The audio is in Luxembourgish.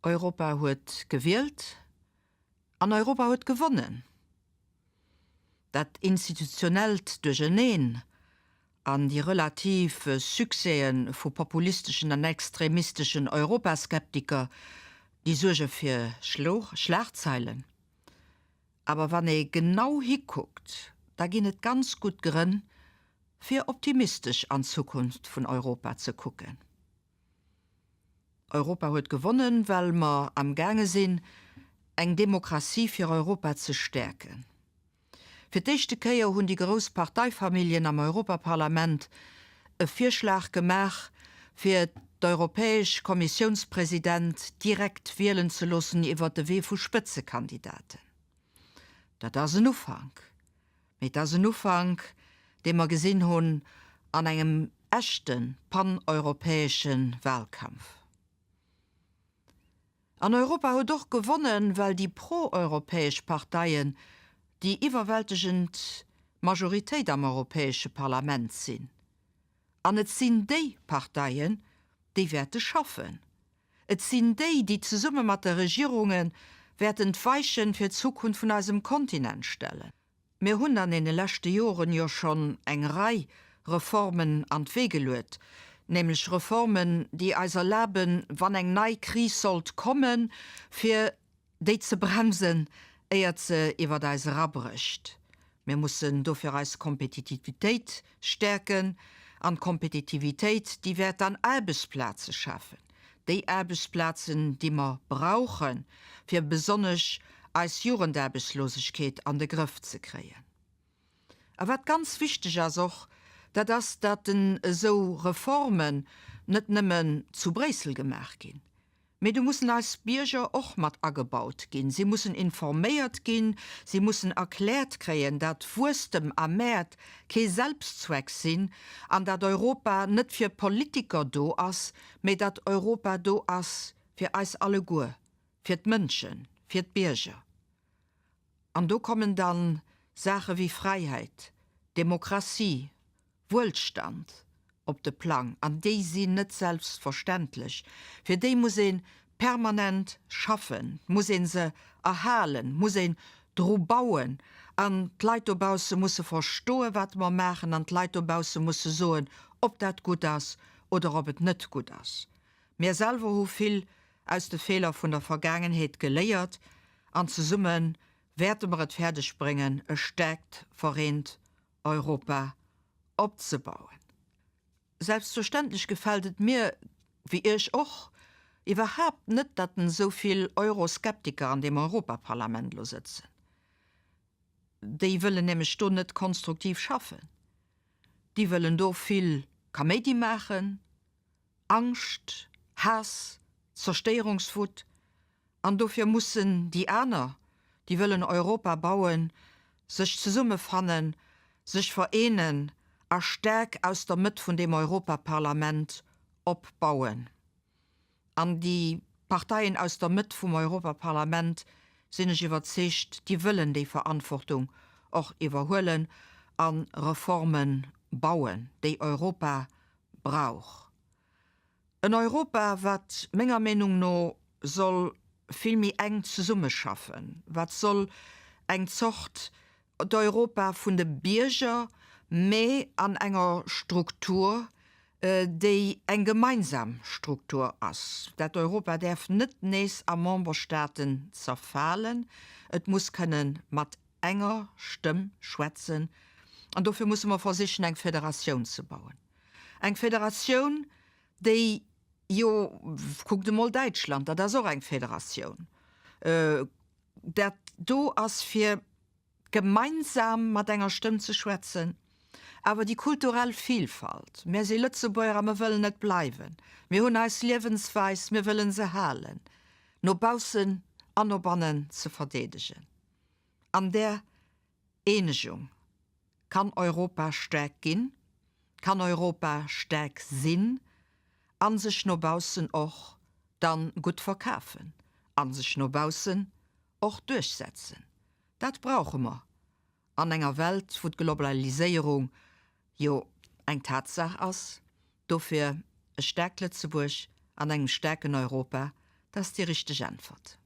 Europa huet gewielt an Europa huet gewonnen. Dat institutionellt Duercherneen an déi relativ Succèse vu populisteschen an extremisteschen Europaskeptiker, déi suerge fir Schlagzeilen. Awer wann ee genau hikuckt, da ginn et ganz gutt Grënn, fir optimistesch an d'Zukunft vun Europa ze kucken. Europa huet gewonnen, well mer am gaange sinn, eng Demokratie fir Europa ze stäerken. Fir d'éischte Kéier hunn déi grouss Parteifamilljen am Europaparlament e Virschlag gemaach, fir d'Europäesch Kommissiounspresident direkt wielen ze loossen iwwer de Wee vu Spëtzekandidaten. Dat ass en Ufank. Mee et ass en Ufank, dee mer gesinn hunn an engem echte paneuropäesche Wahlkampf. An Europa huet och gewonnen, well déi pro-europäesch Parteien déi iwwerwältegend Majoritéit am Europäesche Parlament sinn. An et sinn déi Parteien, déi wäerte schaffen. Et sinn déi, déi zesumme mat de Regierunge wäerten d'Weichen fir d'Zukunft vun eisem Kontinent stellen. Mir hunn an deene leschte Joren jo schonn eng Rei Reformen an d'Wee geluet, nämlech Reformen, déi eis erlaben, wann eng nei Kris sollt kommen, fir déi ze bremsen, éiert se iwwert eis erabrécht. Mir mussen dofir eis Kompetitivitéit stäerken. An d'Kompetitivitéit, déi wäert dann Aarbechtsplaze schafen, déi Aarbechtsplazen, déi mer brauchen, fir besonnesch eis Jugendaarbechtslosegkeet an de Grëff ze kréien. A wat ganz wichteg ass och, dat ass, datt esou Reformen net nëmmen zu Bréissel gemaach ginn, Mee do mussen eis Bierger och mat agebaut ginn. Si mussen informéiert ginn, si mussen erkläert kréien, dat Wuesstem a Mäert kee Selbstzweck sinn an dat Europa net fir Politiker do ass, mee dat Europa do ass fir eis alleguer, fir d'Mënschen, fir d'Bierger. An do kommen dann Saache wéi Fräiheit, Demokratie, Wuelstand op de Plang, an déi sinn net selbstverständlech. Fir déi muss ee permanent schaffen, muss ee se erhalen, muss een dru bauen, an d'Leit dobausse musse verstoen, wat mer maachen, an d'Leit dobausse musse soen, ob dat gutt ass oder ob et net gutt ass. Mir selwer hu vill aus de Feeler vun der Vergaangenheet geléiert, an zesumme wäerte mer et fäerdeg bréngen, e staarkt, vereent Europa opzebauen. Selbstverständlech gefält et mir, wéi Iech och, iwwerhaapt net, datt en esou vill Euroskeptiker an deem Europaparlament elo sëtzen. Déi wëllen nämlech do net konstruktiv schaffen. Déi wëllen do vill Kaméidi maachen, Angscht, Haass, Zerstéierungswut, an dofir mussen déi aner, déi wëllen Europa bauen, sech zesummefannen, sech vereenen a staark aus der Mëtt vun deem Europaparlament opbauen. An déi Parteien aus der Mëtt vum Europaparlament, sinn ech iwwerzeegt, déi wëllen déi Verantwortung och iwwerhuelen a Reforme bauen, déi Europa brauch. En Europa, wat menger Meenung no soll vill méi enk zesummeschaffen, wat soll eng Zort d'Europa vun de Bierger, mä an enger Struktur, déi eng gemeinsam Struktur ass. Dat Europa däerf net nees a Memberstaaten zerfalen, et muss kënne mat enger Stëmm schwätzen an dofir musse mer versichen eng Federatioun ze bauen. Eng Federatioun, déi jo, kuckt emol Däitschland, dat ass och eng Federatioun, dat do ass fir gemeinsam mat enger Stëmm ze schwätzen, awer déi kulturell Vielfalt, mir si Lëtzebuerger a mir wëllen et bleiwen, mir hunn eis Liewensweis, mir wëllen se halen, no baussen an no bannen ze verdeedegen. An där Eenegung kann Europa staark ginn, kann Europa staark sinn a sech no baussen och dann gutt verkafen a sech no baussen och duerchsetzen. Dat brauche mer an enger Welt, wou d'Globaliséierung jo eng Tatsaach ass. Dofir e staarkt Lëtzebuerg an engem staarken Europa. Dat ass déi richteg Äntwert.